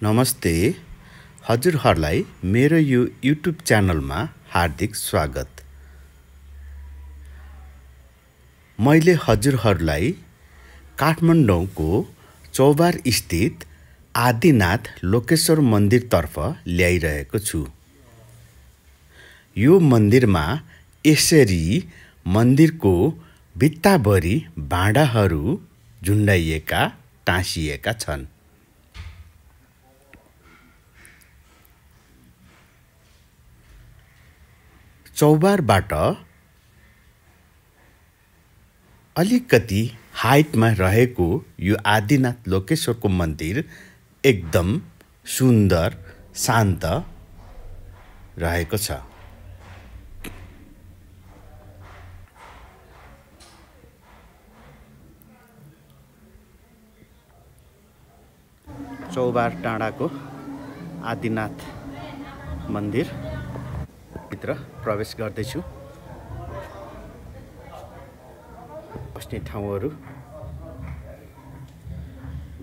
नमस्ते। हजुरहरूलाई मेरो यो युट्युब च्यानलमा हार्दिक स्वागत। मैले हजुरहरूलाई काठमाडौँको चौबार स्थित आदिनाथ लोकेश्वर मन्दिरतर्फ ल्याइरहेको छु। यो मन्दिरमा यसरी मन्दिरको भित्ताभरि भाँडाहरू झुन्डाइएका टाँसिएका छन्। चौबारबाट अलिकति हाइटमा रहेको यो आदिनाथ लोकेश्वरको मन्दिर एकदम सुन्दर शान्त रहेको छ। चौबार डाँडाको आदिनाथ मन्दिर भित्र प्रवेश गर्दैछु। बस्ने ठाउँहरू,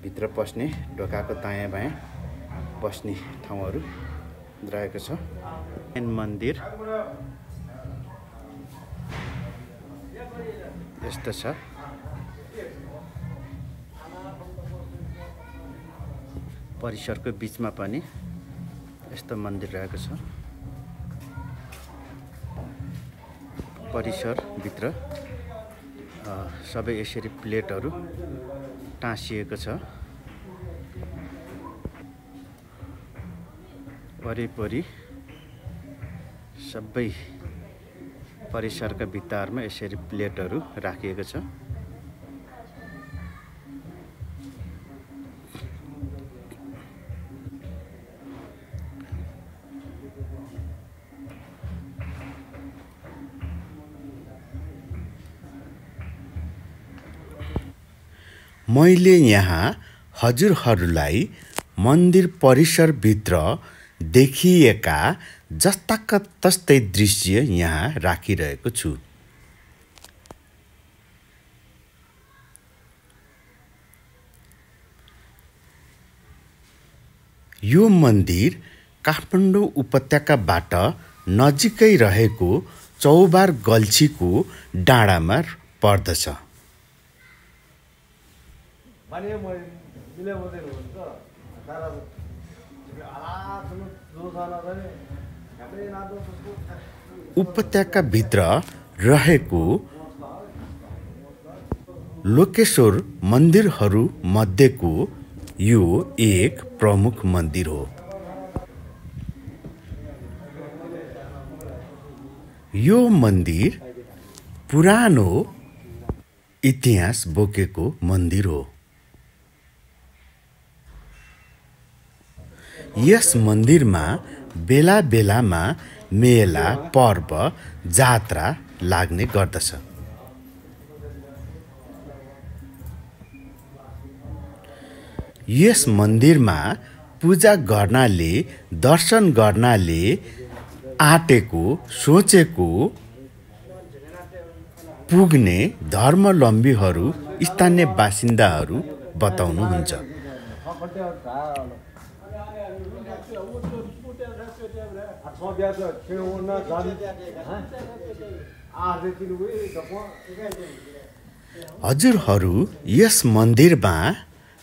भित्र पस्ने ढोकाको दायाँ बायाँ बस्ने ठाउँहरू रहेको छ। मेन मन्दिर यस्तो छ। परिसरको बीचमा पनि यस्तो मन्दिर रहेको छ। परिसर भित्र सबै यसरी प्लेटहरू टाँसिएको छ। वरिपरि सबै परिसरका भित्ताहरूमा यसरी प्लेटहरू राखिएको छ। मैले यहाँ हजुरहरूलाई मन्दिर परिसरभित्र देखिएका जस्ताका तस्तै दृश्य यहाँ राखिरहेको छु। यो मन्दिर काठमाडौँ उपत्यकाबाट नजिकै रहेको चौबार गल्छीको डाँडामा पर्दछ। उपत्यकाभित्र रहेको लोकेश्वर मन्दिरहरू मध्येको यो एक प्रमुख मन्दिर हो। यो मन्दिर पुरानो इतिहास बोकेको मन्दिर हो। यस मन्दिरमा बेला बेलामा मेला, पर्व, जात्रा लाग्ने गर्दछ। यस मन्दिरमा पूजा गर्नाले, दर्शन गर्नाले आँटेको, सोचेको पुग्ने धर्मावलम्बीहरू, स्थानीय बासिन्दाहरू बताउनुहुन्छ। हजुरहरू यस मन्दिरमा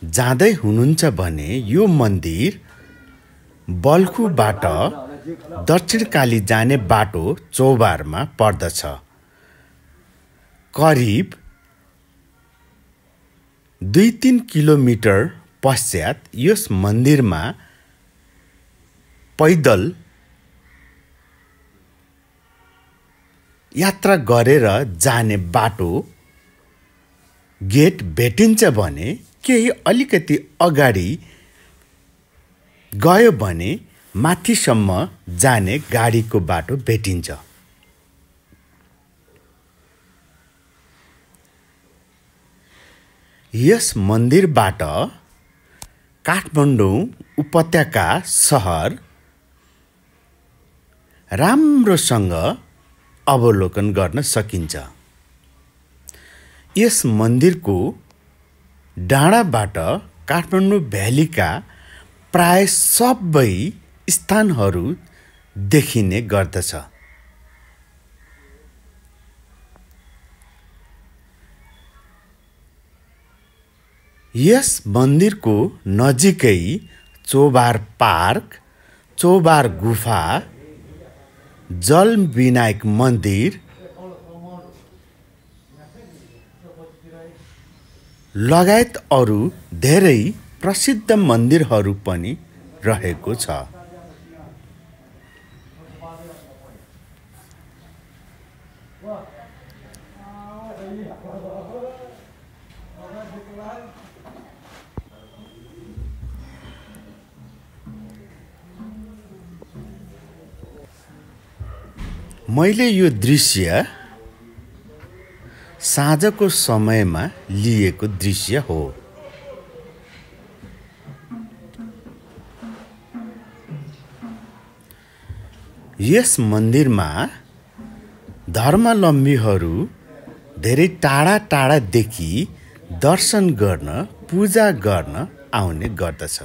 जाँदै हुनुहुन्छ भने यो मन्दिर बल्खुबाट दक्षिणकाली जाने बाटो चौबारमा पर्दछ। करिब 2-3 किलोमिटर पश्चात यस मन्दिरमा पैदल यात्रा गरेर जाने बाटो गेट भेटिन्छ भने केही अलिकति अगाडि गयो भने माथिसम्म जाने गाडीको बाटो भेटिन्छ। यस मन्दिरबाट काठमाडौँ उपत्यका सहर राम्रोसँग अवलोकन गर्न सकिन्छ। यस मन्दिरको डाँडाबाट काठमाडौँ भ्यालीका प्राय सबै स्थानहरू देखिने गर्दछ। यस मन्दिरको नजिकै चोबार पार्क, चोबार गुफा, जल विनायक मन्दिर लगायत अरू धेरै प्रसिद्ध मन्दिरहरू पनि रहेको छ। मैले यो दृश्य साँझको समयमा लिएको दृश्य हो। यस मन्दिरमा धर्मावलम्बीहरू धेरै टाढा टाढादेखि दर्शन गर्न, पूजा गर्न आउने गर्दछ।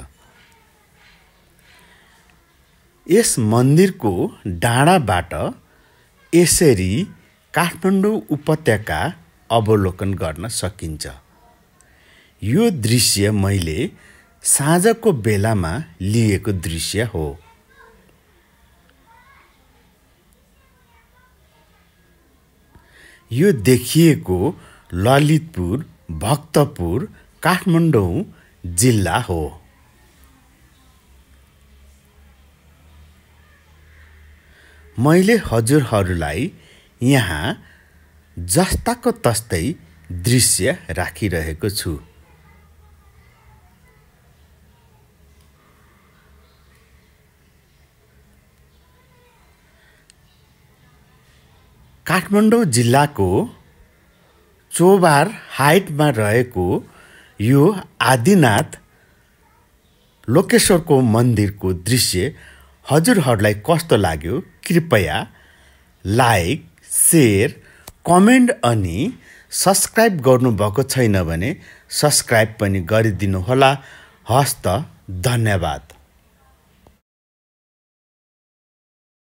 यस मन्दिरको डाँडाबाट यसरी काठमाडौँ उपत्यका अवलोकन गर्न सकिन्छ। यो दृश्य मैले साँझको बेलामा लिएको दृश्य हो। यो देखिएको ललितपुर, भक्तपुर, काठमाडौँ जिल्ला हो। मैले हजुरहरूलाई यहाँ जस्ताको तस्तै दृश्य राखिरहेको छु। काठमाडौँ जिल्लाको चोबार हाइटमा रहेको यो आदिनाथ लोकेश्वरको मन्दिरको दृश्य हजुरहरूलाई कस्तो लाग्यो कृपया लाइक, शेयर, कमेन्ट अनि सब्स्क्राइब गर्नुभएको छैन भने सब्स्क्राइब पनि गरिदिनुहोला। हस्त, धन्यवाद।